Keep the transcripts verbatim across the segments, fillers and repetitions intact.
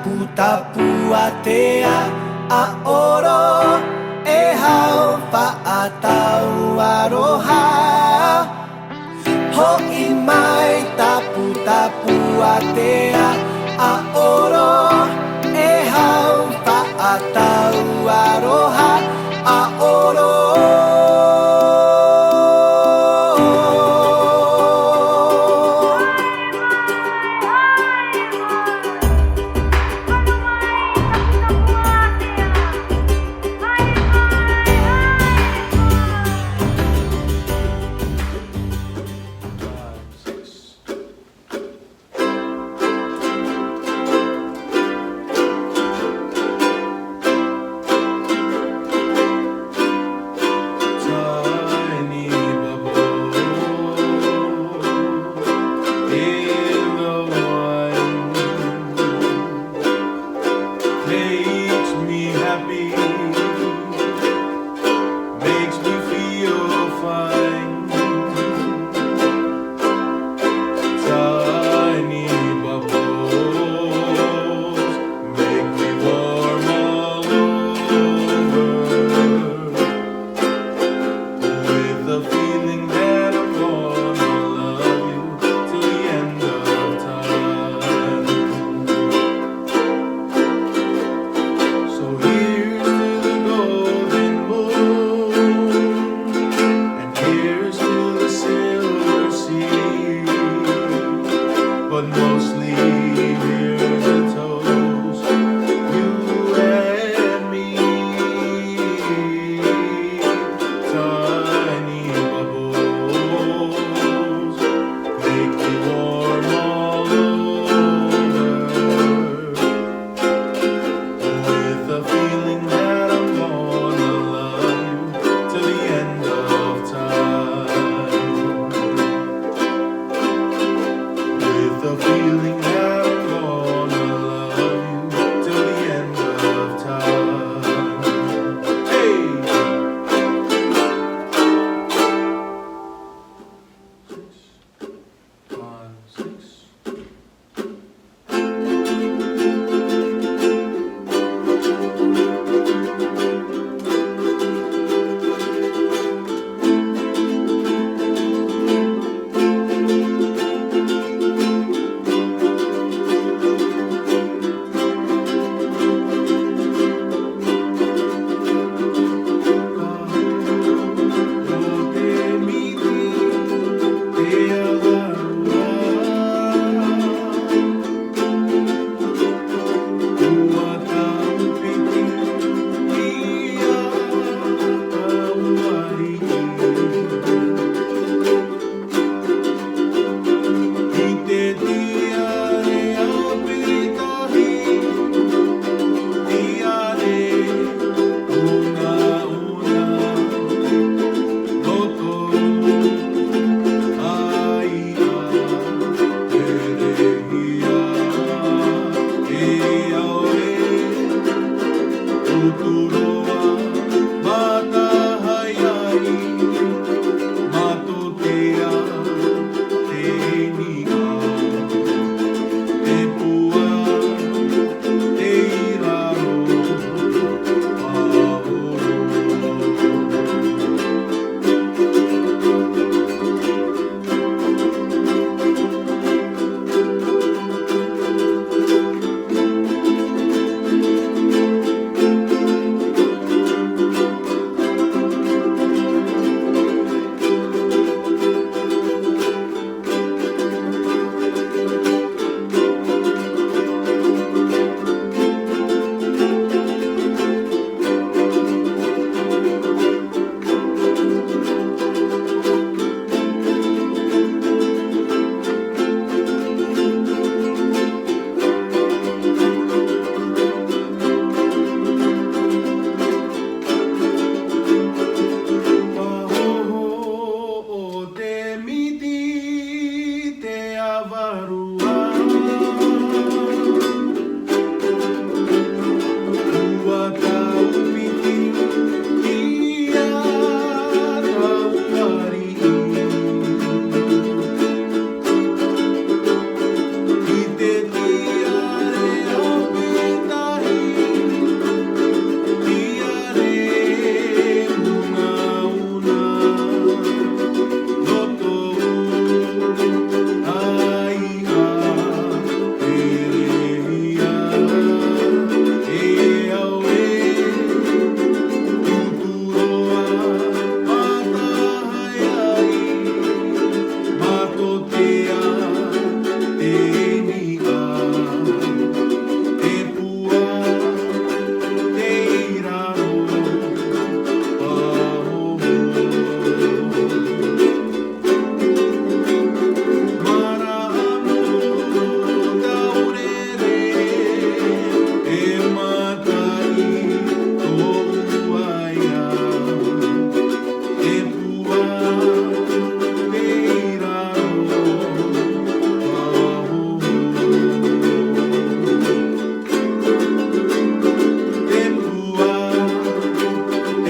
Taputapuātea, ʻaʻoro, e hau faʻatau aroha. Hoʻi mai Taputapuātea, ʻaʻoro, e hau faʻatau aroha, ʻaʻoro.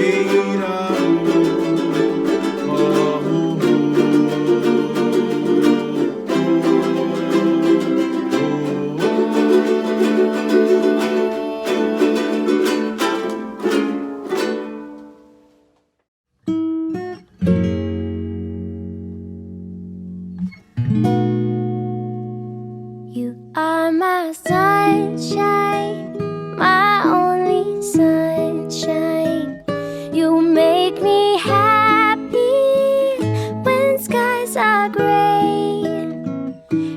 You are my sunshine, my only sunshine. You make me happy when skies are gray.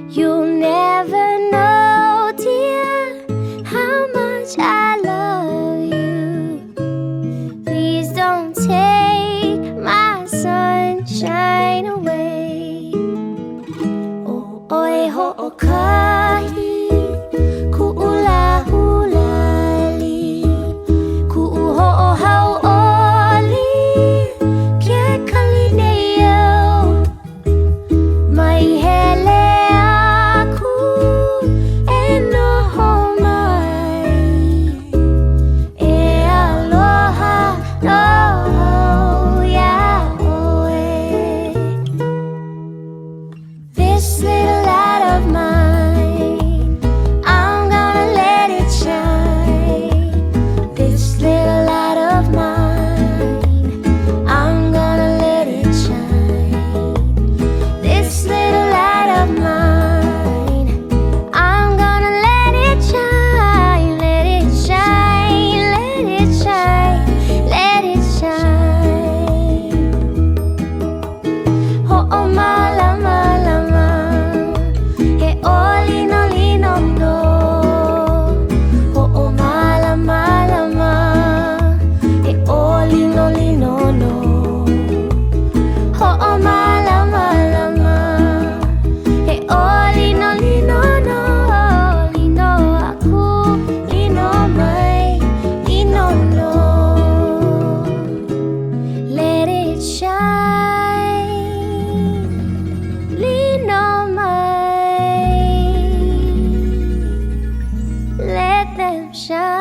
You'll never know, dear, how much I love you. Please don't take my sunshine away. ʻO ʻoe hoʻokahi, kuʻu lāhulali, kuʻu hoʻo hauʻoli, ke kali nei au. Mai hele aku e noho mai, e aloha nō au iā ʻoe. This little light of mine, I'm gonna let it shine. This little light of mine, I'm gonna let it shine. This little light of mine, I'm gonna let it shine, let it shine, let it shine, let it shine. Hoʻomālamalama, e ʻōlinolino nō. Hoʻomālamalama, e ʻōlinolino nō. Hoʻomālamalama, e ʻōlinolino nō, lino aku, lino mai, lino nō. Let it shine, lino mai. Let them shine.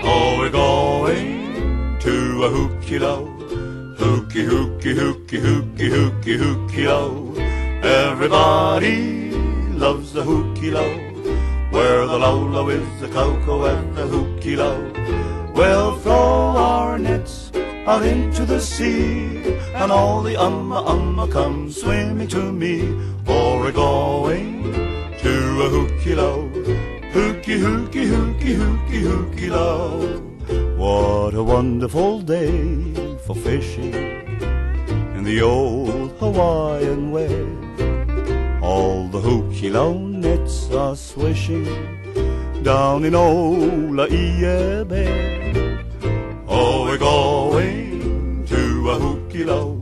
Oh, we're going to a hukilau. Huki, huki, huki, huki, huki, hukilau. Everybody loves the hukilau. Where the laulau is the kaukau at the hukilau. We'll throw our nets out into the sea, and all the umma umma come swimming to me. For we're going to a hukilau, huki, huki, huki, huki, hukilau. What a wonderful day for fishing in the old Hawaiian way. All the hukilau nets are swishing down in Olaʻia Bay. Oh, we're going to a hukilau.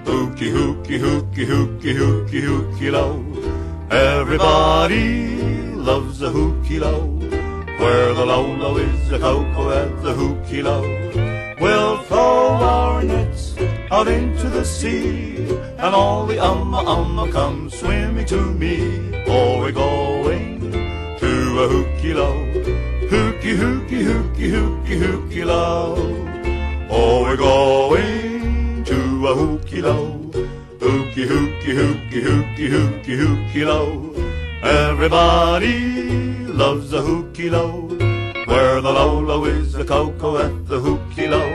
Huki, huki, huki, huki, huki, hukilau. Everybody loves a hukilau. Where the laulau is, the kaukau at the hukilau. We'll throw our nets out into the sea, and all the umma umma come swimming to me. Oh, we're going to a hukilau. Huki, huki, huki, huki, hukilau. Oh, we're going to a hukilau. Huki, huki, huki, huki, huki, hukilau. Everybody loves a hukilau. Where the laulau is, the kaukau at the hukilau.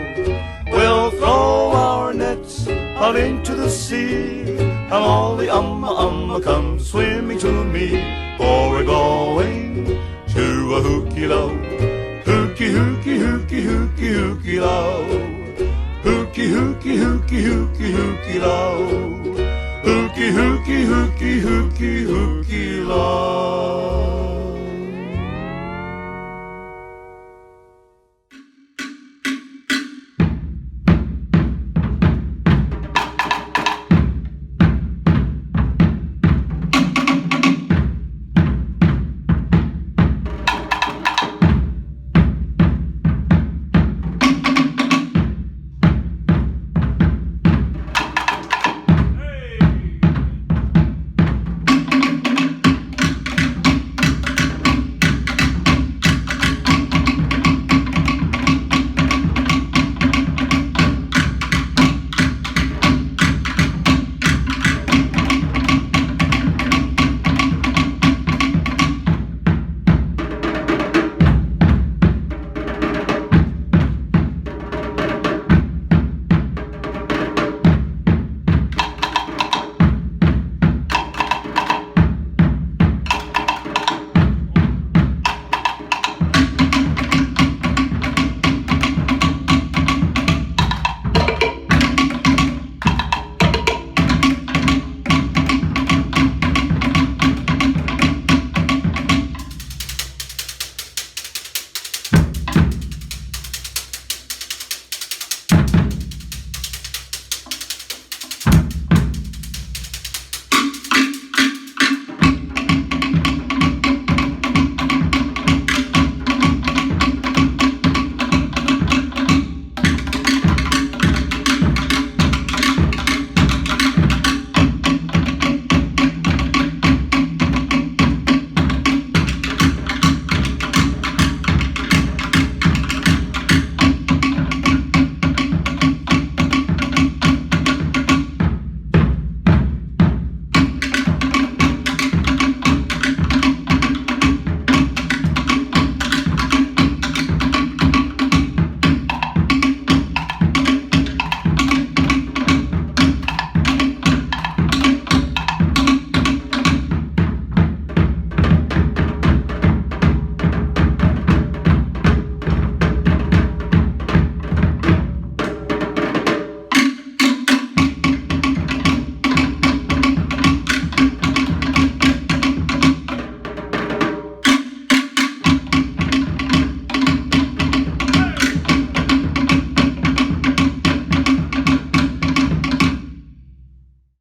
We'll throw our nets out into the sea, and all the umma umma come swimming to me. For we're going to a hukilau. Huki, huki, huki, huki, hukilau. Huki, huki, huki, huki, hukilau. Huki, huki, huki, huki, hukilau.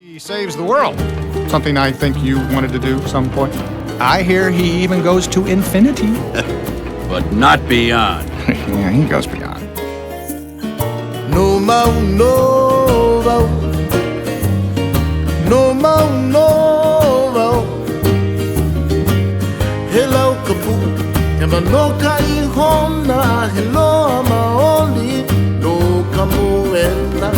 He saves the world. Something I think you wanted to do some point. I hear he even goes to infinity. But not beyond. Yeah, he goes beyond. Nō mau nō vau. Nō mau nō vau. He lau kapu, he mano ka ihona, he loa maoli, nō ka moena.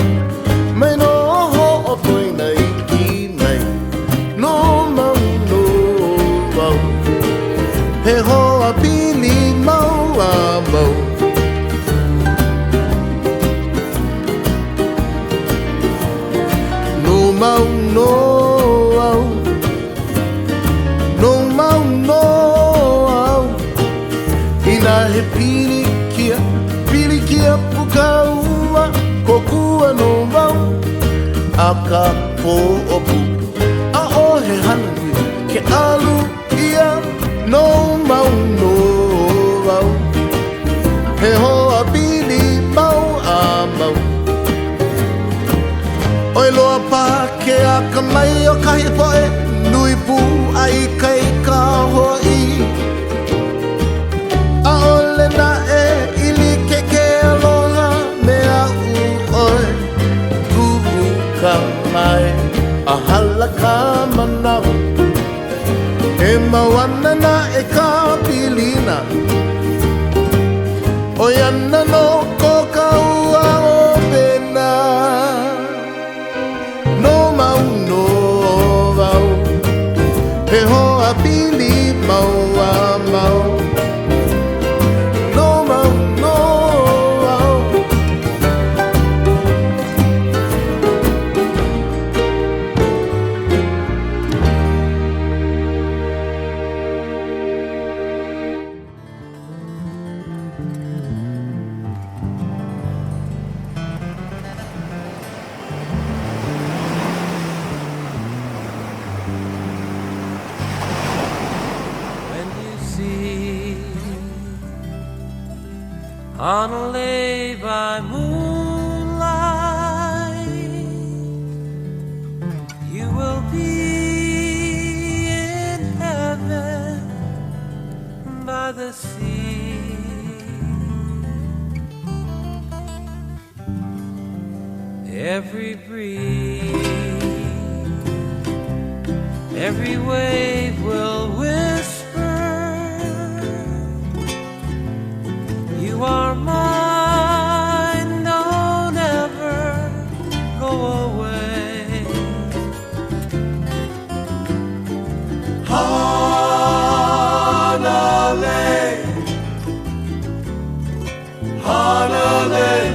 Mai nō hoʻopoina iki mai. Nō mau nō vau. He hoa pili mau a mau. nō au, nō mau nō au. Inā he pilikia, pilikia pukaua, kōkua nō au, a ka pōʻopu. ʻAʻohe hana nui ke ʻalu ia, nō mau nō au. He hoa pili mau a mau. ʻOi loa paha ke akamai o kahi poʻe nui pū ʻaikaika hoʻi. ʻAʻole naʻe i like ke aloha me aʻu ʻoe. Kuʻu ka mai a hala ka manaʻo. E mau ana naʻe ka pilina. ʻOi ana nō ko ka ua o pēnā. Nō mau nō au. He hoa pili mau a mau. Nō mau nō au. When you see Honolulu by moonlight, you will be in heaven by the sea. Every breeze, every wave will whisper, "You are mine, don't ever go away." Hanalei, Hanalei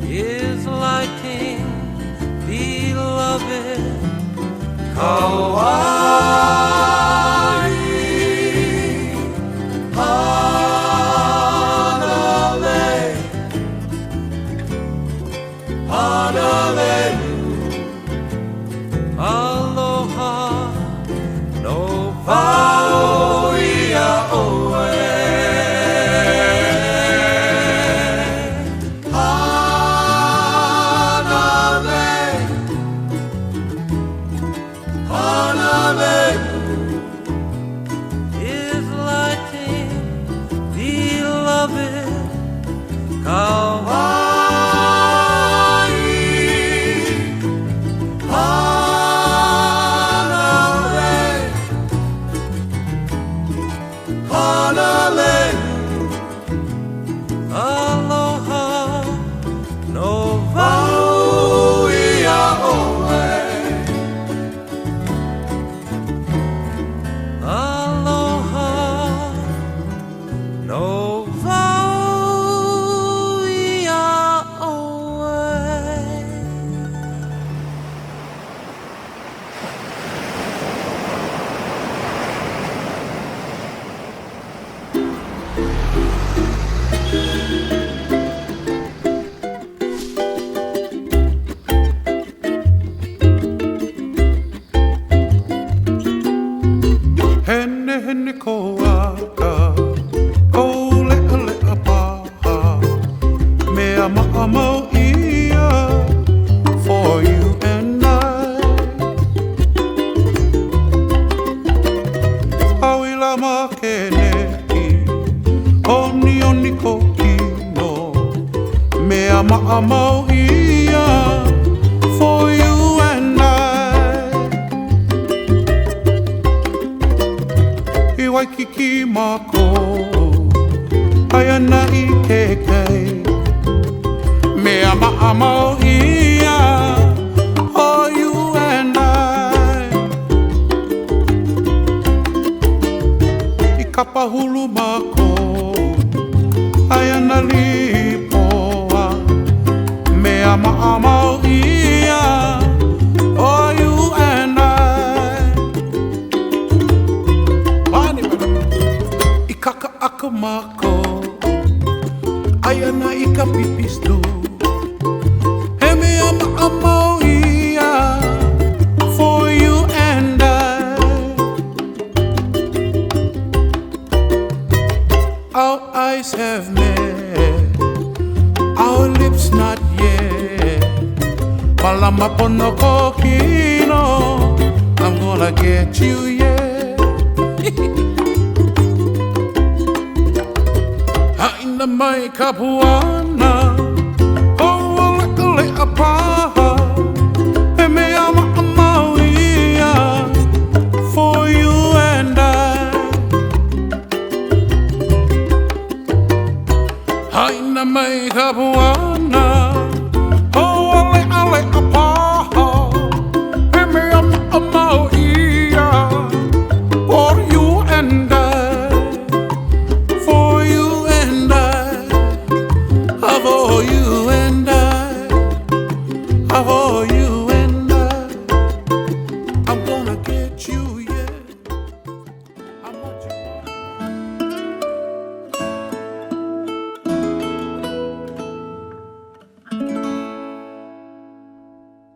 is lighting, beloved, Kauaʻi. Hanalei, Hanalei. Aloha, nō vau ia ʻoe. Hanalei, Hanalei is lighting, beloved, Kauaʻi. Hanalei, Hanalei. Aloha, nō vau ia ʻoe. Aloha, nō vau ia ʻoe. Henehene ko ata, kou leʻaleʻa paha, mea maʻa mau ia, for you and I. Auila ma ke neʻi, onioni ko kino, mea maʻa mau ia, for you and I. I Waikiki mākou, ʻaia na i kēkei, mea maʻa mau ia, for you and I. I Kapahulu mākou, ʻaia na Lipoa, mea maʻa mau ia, Mākou, ʻaia na i ka pipistu. He mea maʻa mau ia for you and I. Our eyes have met, our lips not yet. Mālama pono kino, I'm gonna get you, yeah. Haʻina mai ka puana, ʻo ʻoe ʻale ʻapaha, he mea maʻa mau ia for you and I. Haʻina mai ka puana, ʻo ʻoe ʻale ʻapaha, he mea maʻa mau ia for you and I, for you and I, for you and I, for you and I. I'm gonna get you, yeah.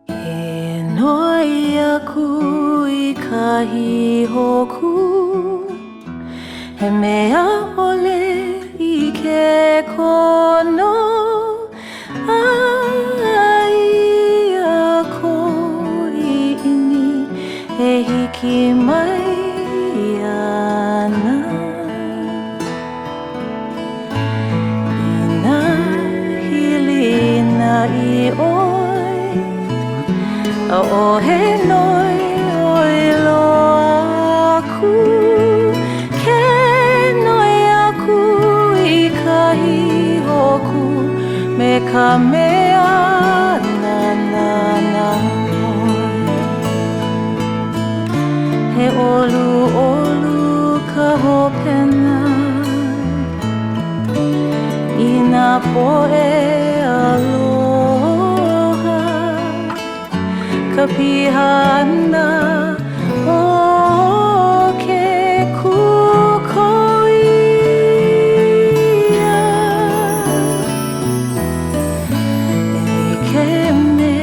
E noi aku i kahi hōkū, he mea ʻole i ke kono, ʻaia ko ʻiʻini e hiki mai ana. Inā hili na i ʻoe, ʻaʻohe noi ʻoi loa aku, ke noi aku i kahi hōkū me ka mea nānā na ʻoe. He ʻoluʻolu ka hopena i nā poʻe aloha, ka piha ana o ke kuko ia. E like me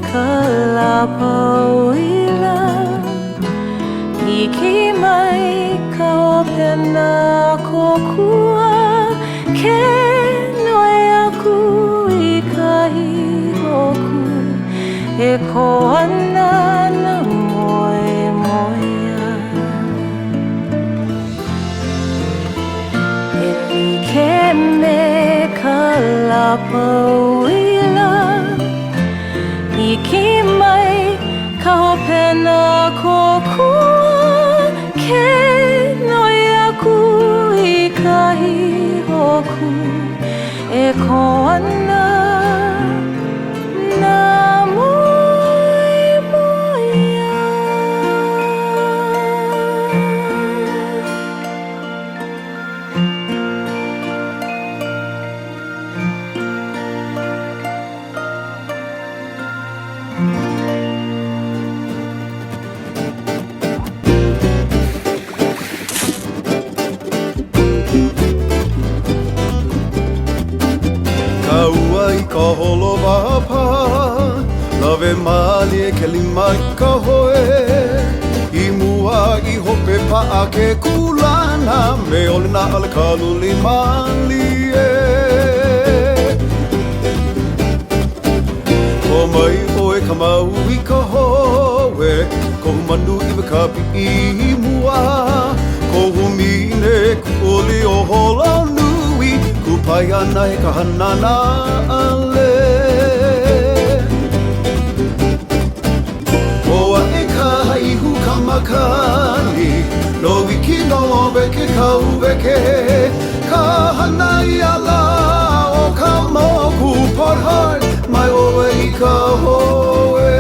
ka lāpau ila, hiki mai ka hopena kōkua, ke noi aku i kahi hōkū, e koa na nā moemoeā. E like me ka lāpau ila, hiki mai ka hopena kōkua, ke noi aku i kahi hōkū, e koa na nā moemoeā. Ka ua i ka holo paha, lawe mālie ke lima i ka hoe. I mua i hope paʻa ke kūlana, mea ʻole nā ʻale ka luli mālie. Hō mai ʻoe ka mau i ka hoe, kohu manu i ka piʻi i mua, kohu mine kuʻuli o Holo Nui, kūpae ana he kahanana ʻale. ʻO aʻe ka haihu ka makani, nō iki nō veke ka uveke, ka hana ia la o ka moku Port Hart, mai ʻoe i ka hoe.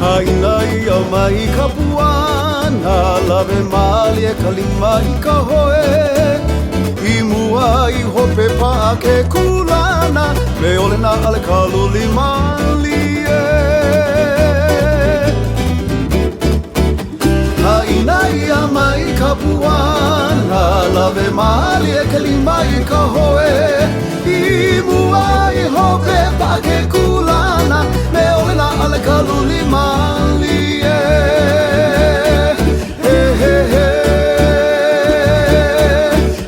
Haʻina ia mai ka puana, lawe mālie ka lima i ka hoe. I mua i hope paʻa ke kūlana, mea ʻole nā ʻale ka luli mālie. Haʻina ia mai Mālie ka lima i ka hoe, i mua i hope paʻake kūlana, mea ʻole nā ʻale ka luli mālie. He, he, he.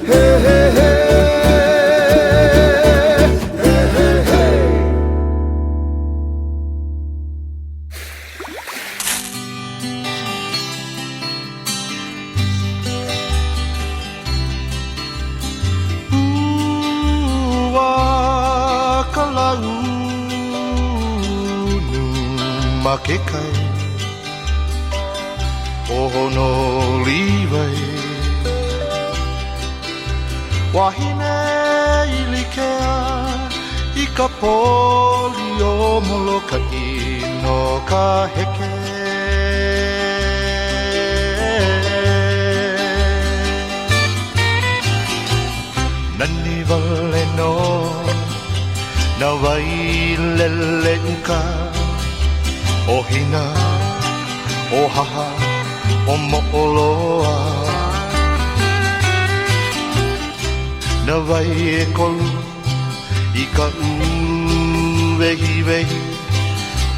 He, he, he. He, he, he. Ua ka launu ma ke kai o Honolivai. Vahine i likea i ka poli o Molokaʻi nō ka heke. Nani vale nō nā vai lele uka, ʻo Hina, ʻo Haha, ʻo Moʻoloa. Nā vai ʻekolu i ka ʻuvehivehi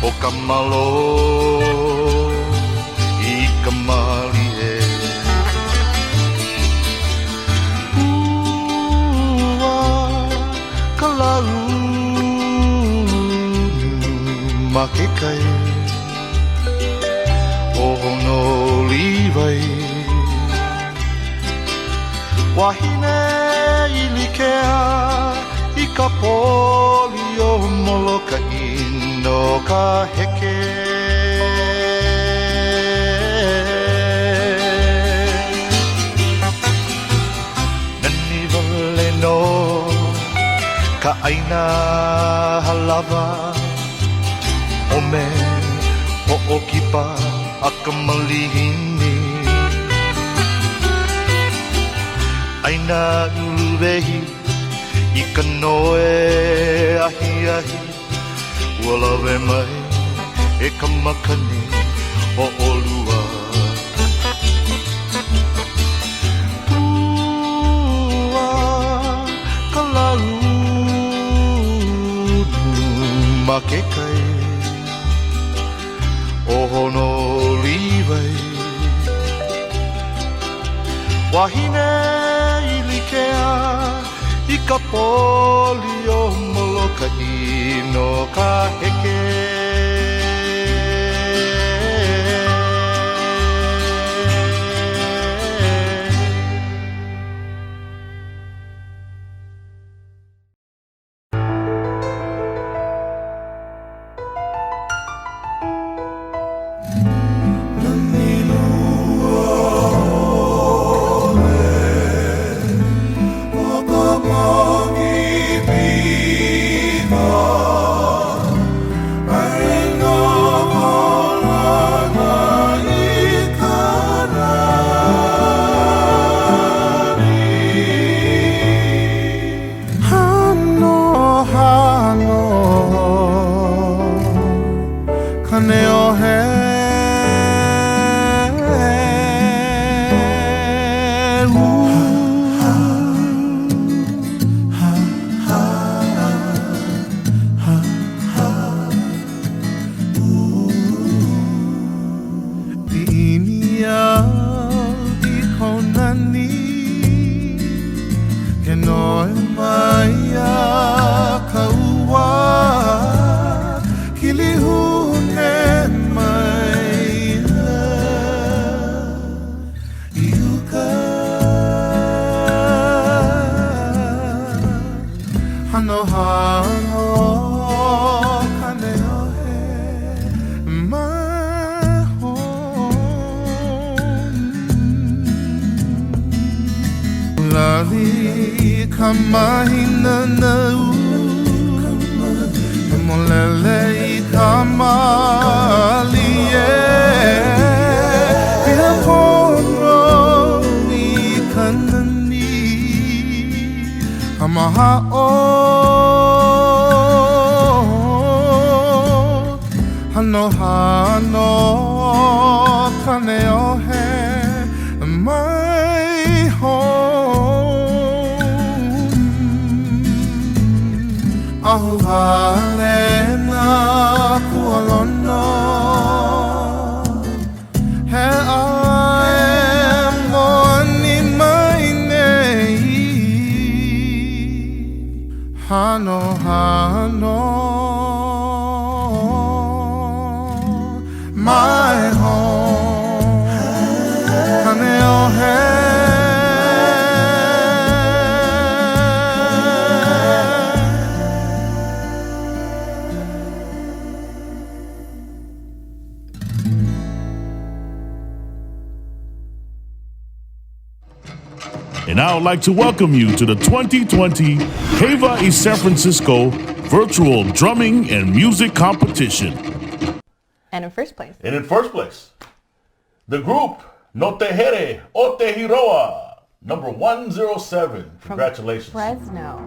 o ka malo i ka malie. Ua ka launu ma ke kai o Honolivai. Vahine i likea i ka poli o Molokaʻi nō ka heke. Nani vale nō ka ʻaina halawa, ʻo mea hoʻokipa a ka malihini. ʻAina ʻuluwehi i ka noe ahiahi, ua lawe mai e ka makani o ʻolua. Ua ka launu ma ke kai o Honolivai. Vahine i likea i ka poli o Molokaʻi nō ka heke. Hano, hano, Kaneohe. Piʻini au i kona nī, ke noho mai ia ka ua, kili hune mai ia i uka. Hano, hano, Kaneohe, mai hoʻi. Lali ka mahina nā ʻu, e mole lei ka mālie, ʻia pono i ka nani. Ka mahaʻo, hano, hano, Kaneohe, mai hoʻi. ʻAhuʻa ʻē nā kualono, he ʻae moʻa mai nei. Hano, hano, mai hou, hane o hē. And I would like to welcome you to the twenty twenty Heiva i San Francisco Virtual Drumming and Music Competition. And in first place. And in first place, the group Nō Te Here o Te Hiroa, number one zero seven. From Congratulations. Fresno.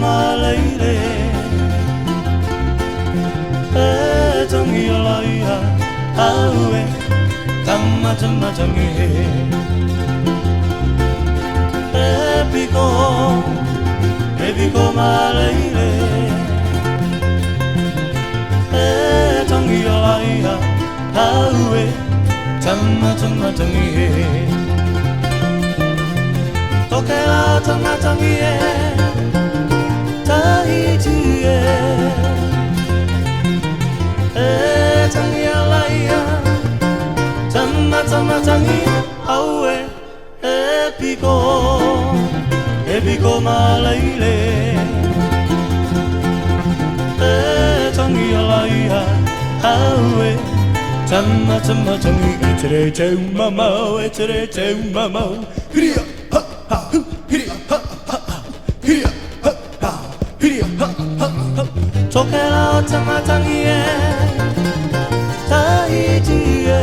Mālele, e tangi ʻalaia, auē, tama, tama tangi ē. E piko, e piko mālele, e tangi ʻalaia, auē, tama, tama tangi ē. Tokera tama tangi ē, Tahiti ē. E tangi ʻalaia, tama, tama tangi, auē, e piko, e piko mālele. E tangi ʻalaia, auē, tama, tama tangi, e tere te ʻūmamau, e tere te ʻūmamau. Hiria, ha, ha, hu, hiria, ha, ha, ha, hiria, ha, ha. Hiria, ha, ha, ha. Tokera tama tangi ē, Tahiti ē.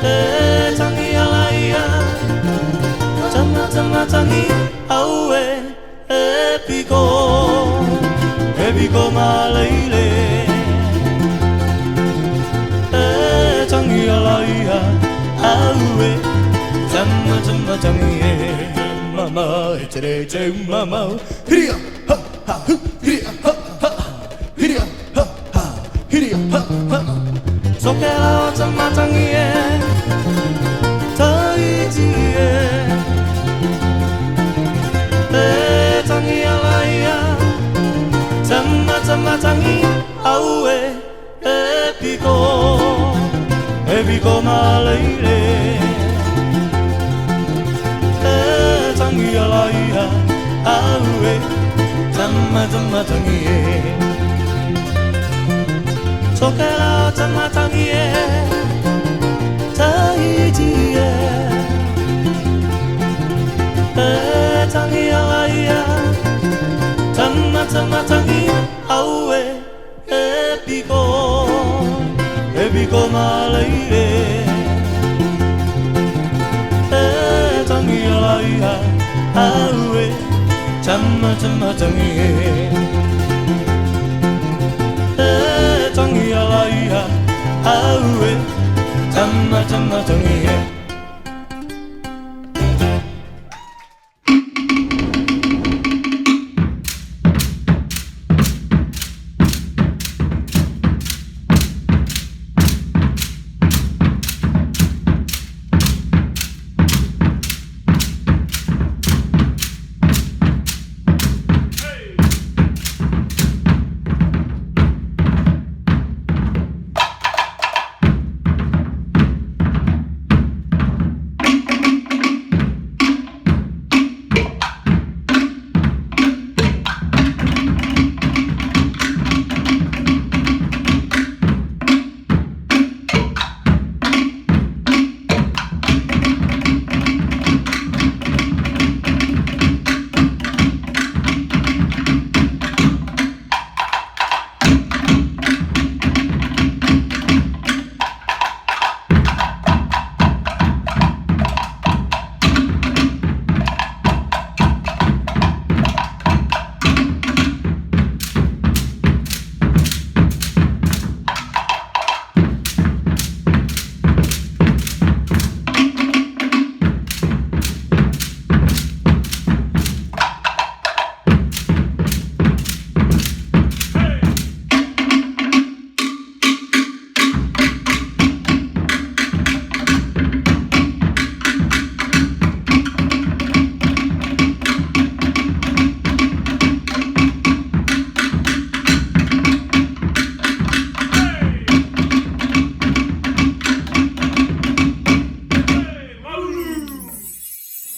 E tangi ʻalaia, tama, tama tangi, auē, e piko, e piko mālele. E tangi ʻalaia, auē, tama, tama tangi ē. Mama, e tere te ʻūmamau. Hiria, ha, ha, hu, hiria, ha, ha, ha, hiria, ha, ha, hiria, ha, ha. Tokera tama tangi ē, Tahiti ē. E tangi ʻalaia, tama, tama tangi, auē, e piko, e piko mālele. E tangi ʻalaia, auē, tama, tama tangi ē. Tokera tama tangi ē, Tahiti ē. E tangi ʻalaia, tama, tama tangi, auē, e piko, e piko mālele. E tangi ʻalaia, auē, tama, tama tangi ē. E tangi ʻalaia, auē, tama, tama tangi ē.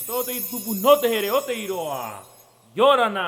Tō te pupu nō te here o te iroa. ʻIa ora na.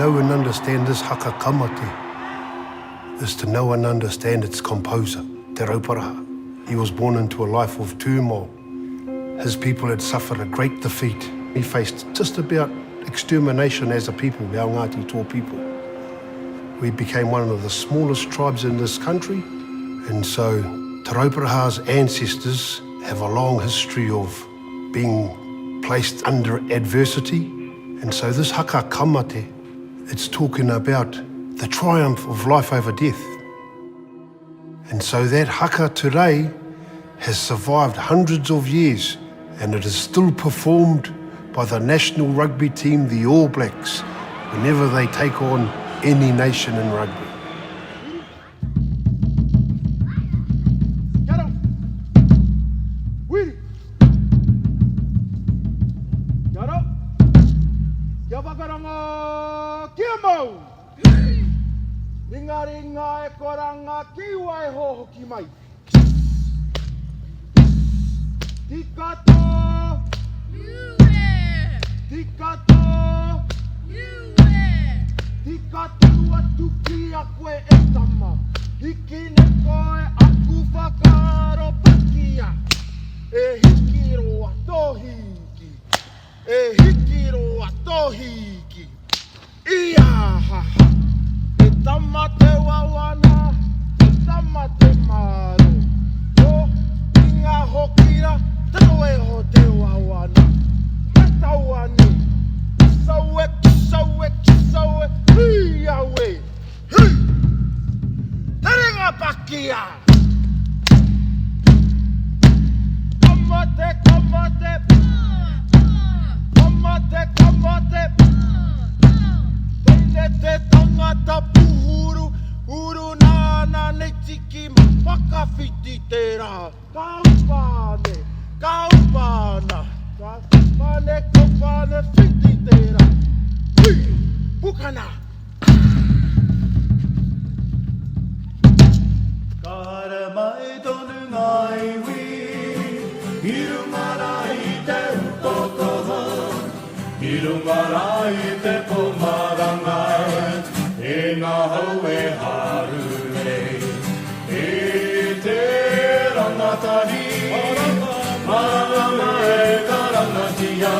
Know and understand this haka ka mate is to know and understand its composer, Te Rauparaha. He was born into a life of turmoil. His people had suffered a great defeat. He faced just about extermination as a people, our Ngāti Toa people. We became one of the smallest tribes in this country, and so Te Rauparaha's ancestors have a long history of being placed under adversity. And so this haka ka mate, it's talking about the triumph of life over death. And so that haka today has survived hundreds of years, and it is still performed by the national rugby team, the All Blacks, whenever they take on any nation in rugby. Kia ora. Wiri. Kia ora. Kia whakarongo kia mau. Ringaringa e koranga ki waiho hoki mai. Tikato. Tikato. Tikato atu ki a koe e tama. Hiki nei koe aku whakaaro pakia. E hiki roa tō hiki. E hiki roa tō hiki. Ia ha ha. E tama te wawana, e tama te maro. Ko i ngā hokira, te roe o te wawana. Me tau ani. Saue, saue, saue. Hui aue. Hui. Tere ngā pakia. Ka mate, ka mate. Ka mate, ka mate. Teie te tangata pūhuru, uru nāna nei tiki mā, whakawhiti te rā. Ka upa nei, ka upa ana. Ka upa nei, ka upa nei, whiti te rā. Hui, pukana. Ka haere mai tonu ngā iwi, i runga rā i te upoko hou, i runga rā i te pō maranga, e ngā hau e haru nei, i te rangatahi, maranga e karangatia,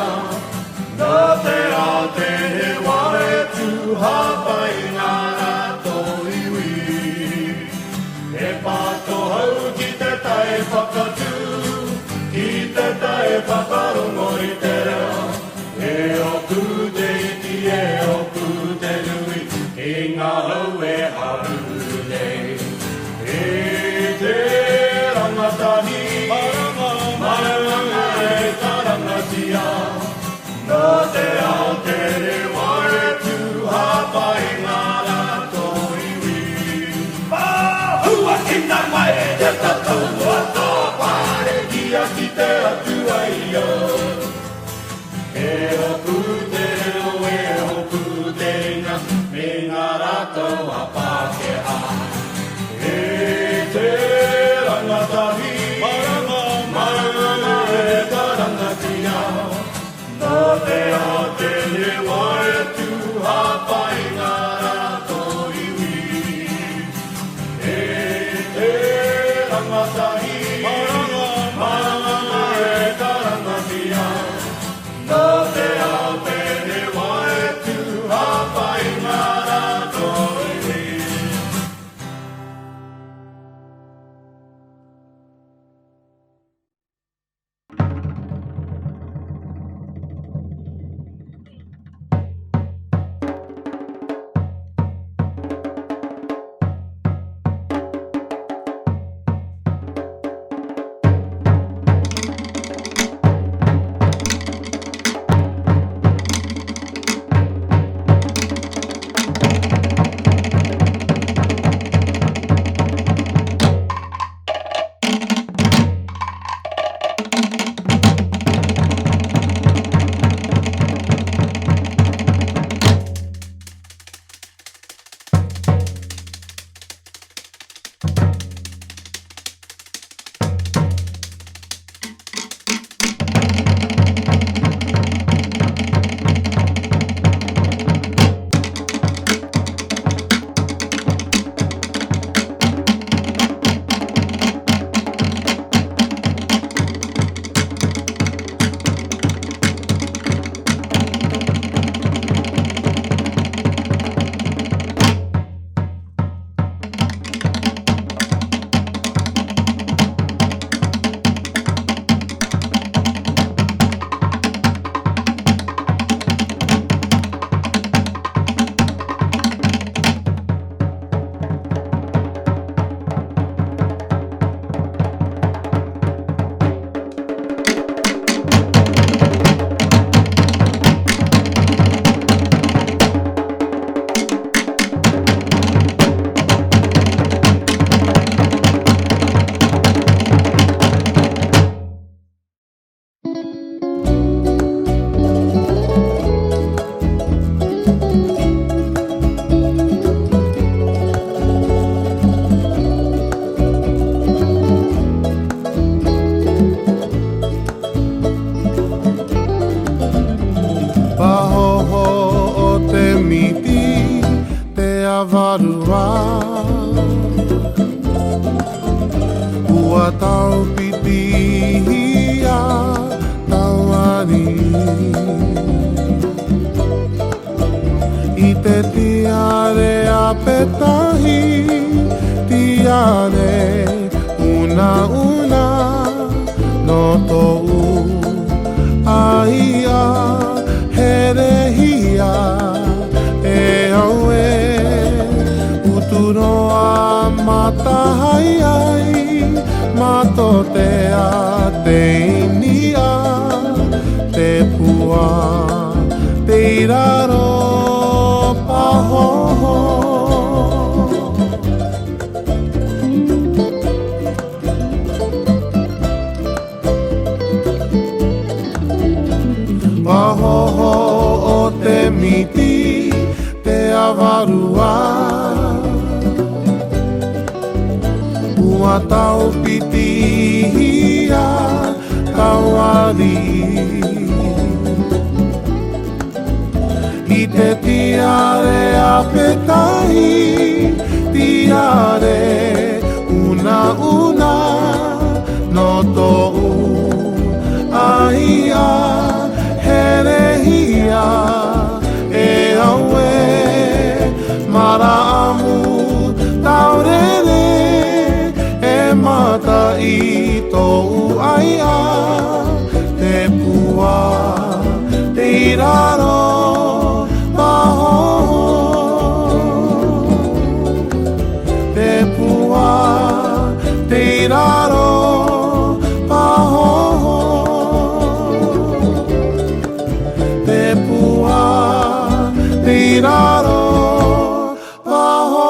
nō te ao te rewa e tū hāpai ngā rā tō iwi. E pātō hau ki te tae whakatū, ki te tae whakarongo i te reo. E ōku te iti, e ōku te nui, i ngā hau e haru nei. I te rangatahi, maranga e karangatia, nō te ao te rewa e tū hāpai ngā rā tō iwi. Pāhua ki nā mai te tatau o tō pāre kia ki te Atua i au. E ōku te reo, e ōku te ringa, me ngā rātou a Pākehā. E te rangatahi, maranga e karangatia, nō te ao te rewa e tū hāpai ngā rā tō iwi. E te rangatahi, maranga e karangatia, nō te ao te rewa e tū hāpai ngā rā tō iwi. Vārua, ʻua taupitihia taua ariʻi. I te tiare ʻāpetahi, tiare unauna, nō tōʻu ʻāiʻa herehia e au ē, utu roa matahiahi, matotea te ini a te pua, tei raro pāhoho. Pāhoho o te miti, te ʻāvarua, ʻua taupitihia taua ariʻi. I te tiare ʻāpetahi, tiare unauna, nō tōʻu ʻāiʻa herehia e au ē, māraʻamu tāʻorere e mata i tōʻu ʻāiʻa, te pua tei raro pāhoho. Te pua tei raro pāhoho. Te pua tei raro pāhoho.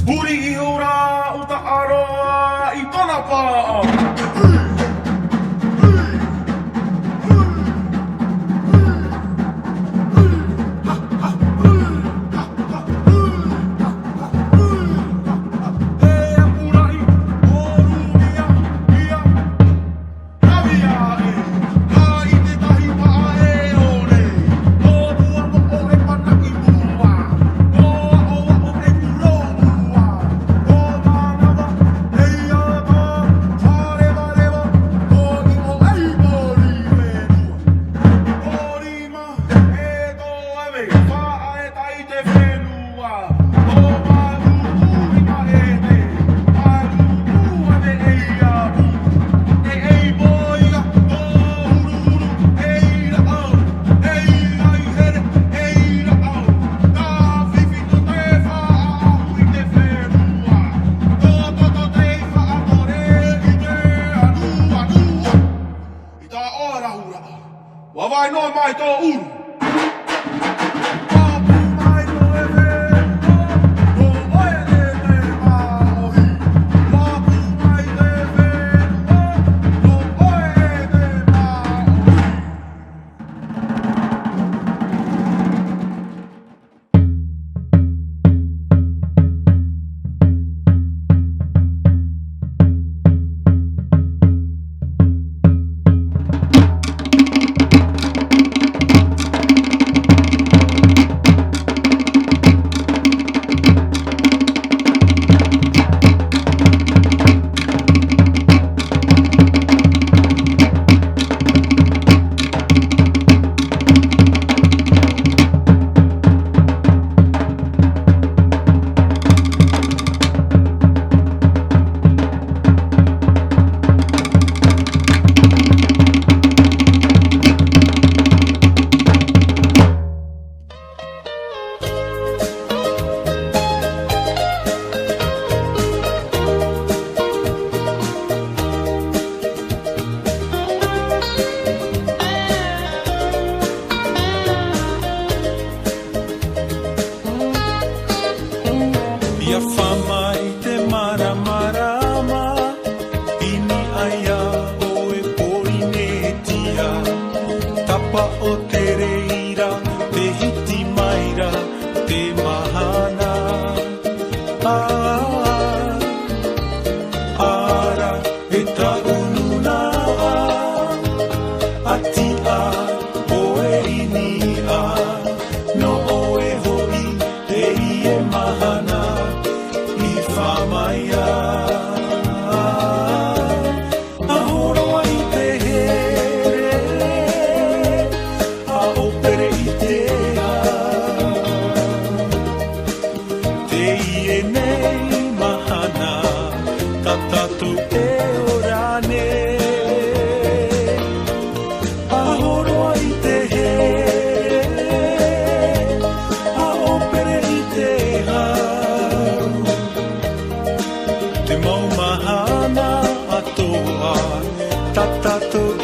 Huri iho rā ʻo Taʻaroa i tōna pā. I tā ʻoe rahuraʻa, ʻua vai noa mai tō ʻuru. Pāpū mai tō e fenua, nō ʻoe te māʻohi. Pāpū mai tō e fenua, nō ʻoe te māʻohi.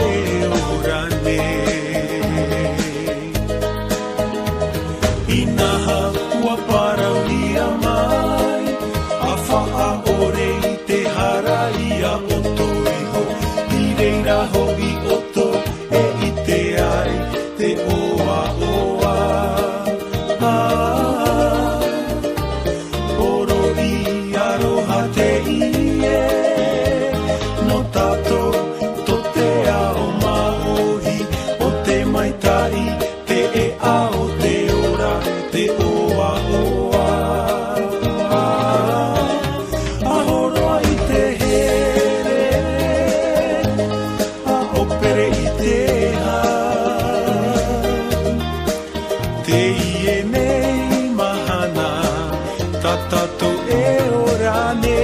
E ora nei. Inaha, ua parauhia mai, ʻa faʻaʻore i te hara ia ʻoutou iho, i reira hoʻi ʻoutou e ʻite ai te ʻoaʻoa. Poroʻi aroha teie, nō tātou, tō te ao māʻohi, ʻo te maitaʻi, te ʻēʻa o te ora, te ʻoaʻoa. ʻA hōroʻa i te here, ʻa ʻōpere i te hau. Teie nei mahana, tā tātou e ora nei.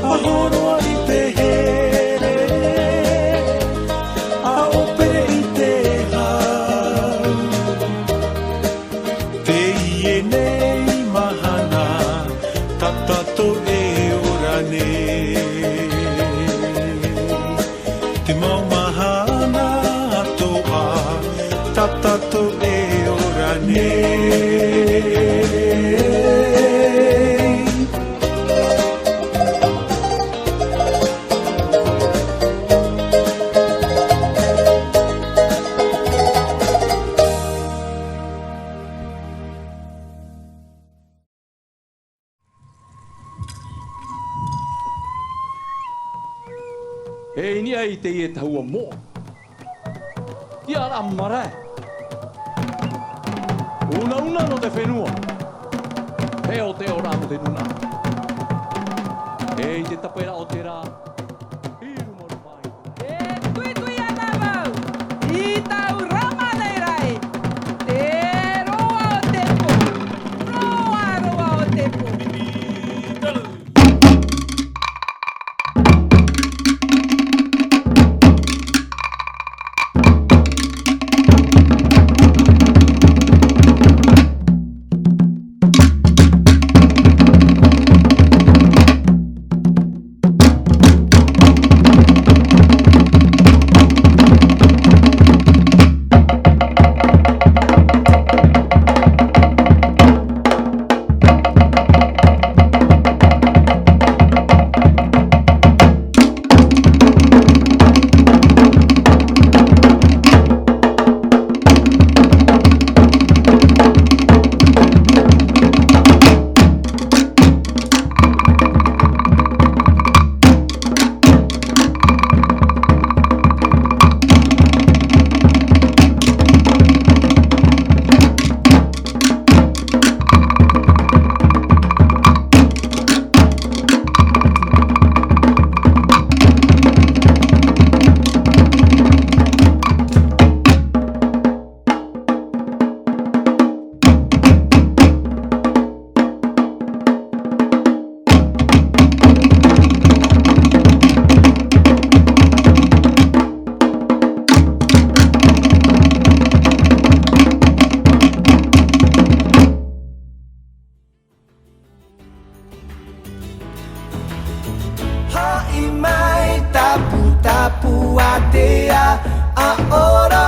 ʻA hōroʻa i te here, ʻa ʻōpere i te hau. Teie nei mahana, tā tātou e ora nei. Te mau mahana atoʻa, tā tātou e ora nei. E i niʻa i teie tahua moʻa. Ia rā marae. Unauna nō te fenua. E ʻo te ora nō te nūnaʻa. E i te tapera o te rā. E tuitui ana vau i tau rama nei rae. Te roa o te pō. Roa, roa o te pō. Haʻi mai, taputapuātea, ʻa ora